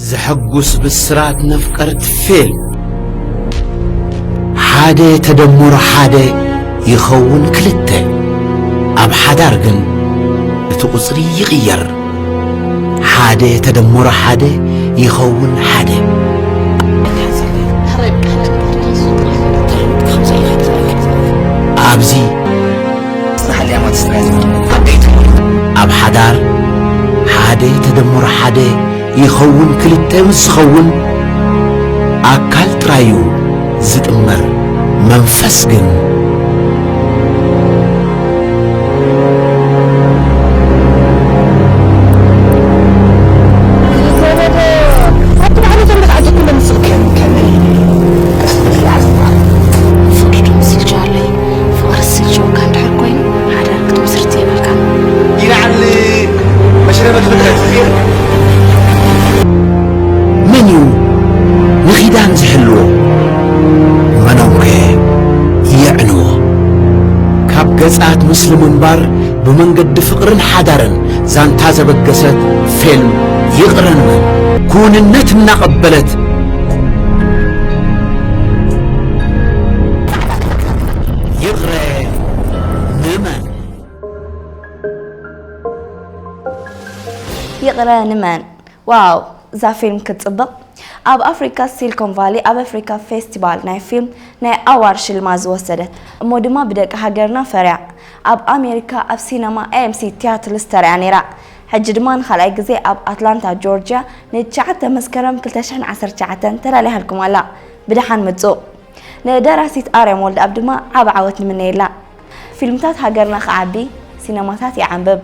ዘሐጉስ ብስራት ነፍቀርት ፌል ሓደ ተደምሮ ሓደ ይኸውን ክልተ። ኣብ ሓዳር ግን እቲ ቁጽሪ ይቕየር። ሓደ ተደምሮ ሓደ ይኸውን ሓደ። ኣብዚ ኣብ ሓዳር ሓደ ተደምሮ ሓደ ይኸውን ክልተ ምስ ዝኸውን ኣካል ጥራዩ ዝጥመር መንፈስ ግን ፍቅሪ ዶ ስልችዋለይ? ፍቅሪ ስልችወካ እንድሕር ኮይኑ ሓዳር ክትምስርት የብልካን። ይልዓል መሽረፈት ፍጥረት መን እዩ ንኺዳን ዝሕልዎ? መኖምከ የዕንዎ? ካብ ገጻት ምስሊ ምንባር ብመንገዲ ፍቕርን ሓዳርን ዛንታ ዘበገሰት ፌልም ይቕረ ንመን ክውንነት እናቐበለት ይቕረ ንመን ይቕረ ንመን? ዋው እዛ ፊልም ክትፅብቕ። ኣብ ኣፍሪካ ሲልኮን ቫሊ ኣብ ኣፍሪካ ፌስቲቫል ናይ ፊልም ናይ ኣዋር ሽልማት ዝወሰደት እሞ ድማ ብደቂ ሃገርና ፈርያ ኣብ ኣሜሪካ ኣብ ሲነማ ኤምሲ ቲያትልስ ተሪያ ነይራ። ሕጂ ድማ ንኻልኣይ ግዜ ኣብ ኣትላንታ ጆርጅያ ንትሽዓተ መስከረም ክልተ ሽሕን ዓሰርተ ትሽዓተን ተዳሊያልኩም ኣላ። ብደሓን ምፁ። ንደራሲት ኣርያም ወልደኣብ ድማ ዓቢ ዓወት ንምነየላ። ፊልምታት ሃገርና ክዓቢ፣ ሲነማታት ይዓንብብ።